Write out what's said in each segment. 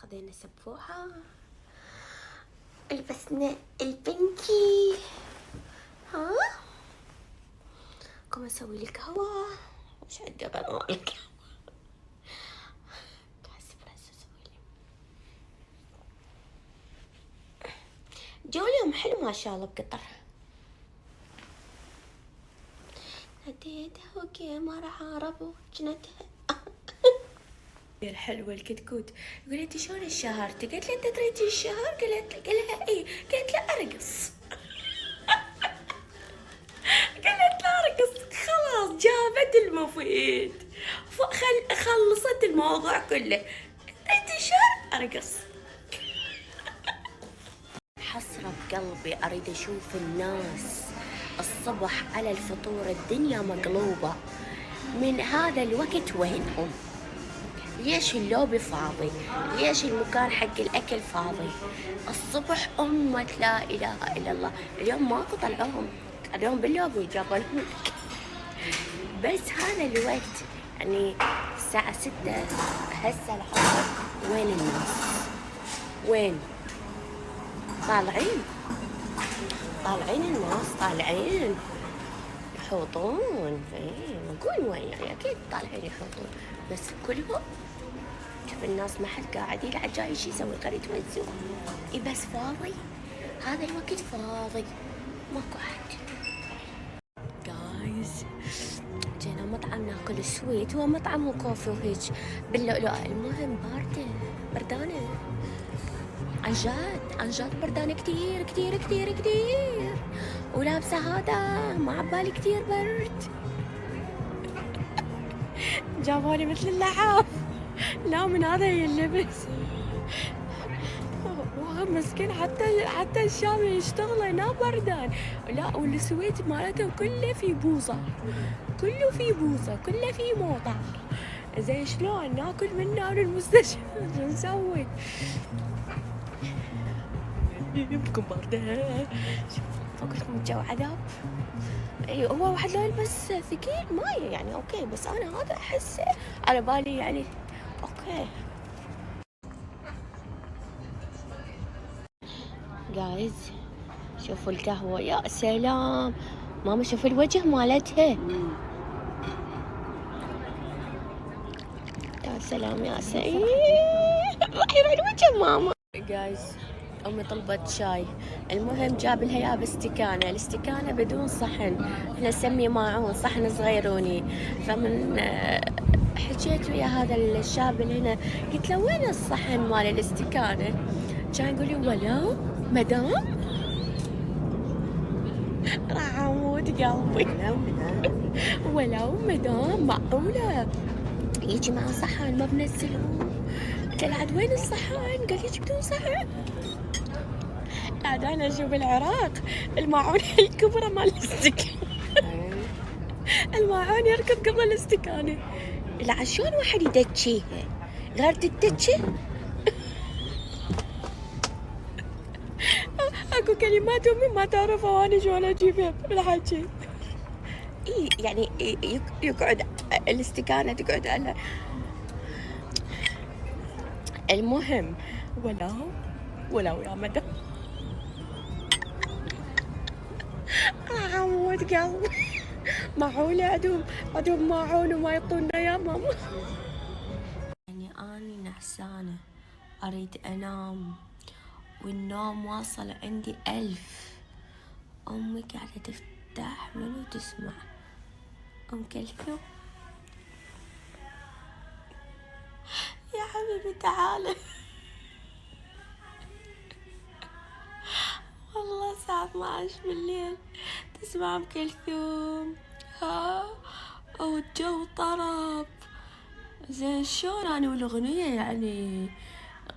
خذينا سبوحة، لبسنا البنكي. ها قوم اسوي لي قهوة. وش عندي غير مال القهوة؟ اسوي لي جو. اليوم حلو ما شاء الله بقطر. ناديته وقمر عرب وجنتها الحلوة الكتكوت. يقول انت شلون انشهرتي؟ قالت له انت تريد الشهر؟ قالت لها اي. قالت له ارقص. قالت له ارقص. خلاص جابت المفيد، خلصت الموضوع كله. انت شهر ارقص. حسرة بقلبي، اريد اشوف الناس الصبح على الفطور، الدنيا مقلوبة من هذا الوقت. وينهم؟ ليش اللوبي فاضي؟ ليش المكان حق الأكل فاضي؟ الصبح أمة لا إله إلا الله. اليوم ماكو، طلعوهم طلعوهم باللوبي جابوا لهم. بس هذا الوقت يعني الساعة 6 هسه العصر، وين الناس؟ وين؟ طالعين طالعين الناس، طالعين يحوطون. ايه نقول وين يعني، اكيد طالعين يحوطون، بس كلهم شوف الناس ما حد قاعد يلعب، جاي شي يسوي غير يتونسون. اي بس فاضي هذا الوقت، فاضي ماكو احد. guys جينا مطعم ناكل sweet، هو مطعم و coffee وهيك باللؤلؤة. المهم باردة، بردانة عن جد عن جد، بردانة كتير كتير كتير كتير، ولابسة هذا ما عبالي كتير برد. جابولي مثل اللحاف، لا من هذا يلبس مسكين. حتى الشام يشتغل هنا بردان. لا وال sweet مالته كله في بوصة، كله في بوصة، كله في موطة. زين شلون ناكل منه للمستشفى؟ شو نسوي؟ يمكن باردة. فوق لكم الجو عذاب. اي هو واحد لو يلبس ثقيل ما يعني okay، بس انا هذا احس على بالي يعني okay. guys شوفوا القهوة، يا سلام. ماما شوفوا الوجه مالتها، يا سلام يا سيد، راح يروح الوجه ماما. guys امي طلبت شاي، المهم جاب لها اياه باستكانه، الاستكانه بدون صحن، احنا نسميه ماعون، صحن صغيروني. فمن حكيت ويا هذا الشاب اللي هنا، قلت له وين الصحن مال الاستكانه؟ كان يقول لي ولو مدام. راح اموت قلبي. ولو مدام، معقوله يجي مع صحن ما بنزله؟ قلت له عاد وين الصحن؟ قال يجي بدون صحن. عاد انا اشوف العراق الماعون الكبرى مال الاستكانة، الماعون يركض قبل الاستكانة. لا شلون واحد يدكيها؟ غير تتكي؟ اكو كلمات امي ما تعرفها وانا شلون اجيبها بالحكي. اي يعني يقعد الاستكانة تقعد على المهم. ولو ولو يا مدام، راح اموت قلبي. معقولة عندهم ماعون وما يعطونا يا ماما؟ يعني اني نعسانة، اريد انام والنوم واصل عندي 1000. امي قاعدة تفتح منو تسمع ام كلثوم. يا حبيبي تعالى، والله الساعة 12 بالليل تسمع ام كلثوم. ها والجو طرب. زين شلون انا والاغنية يعني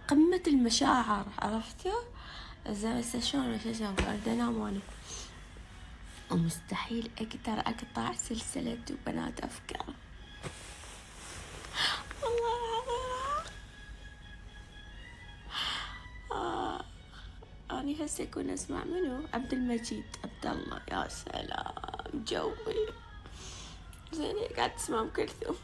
قمة المشاعر، عرفتوا؟ زين هسه شلون شو اسوي؟ اريد انام وانا ومستحيل اقدر اقطع سلسلة وبنات افكار. والله العظيم أنا هسه أكون أسمع منو؟ عبد المجيد عبد الله. يا سلام جوي. زين قاعد تسمع أم كلثوم.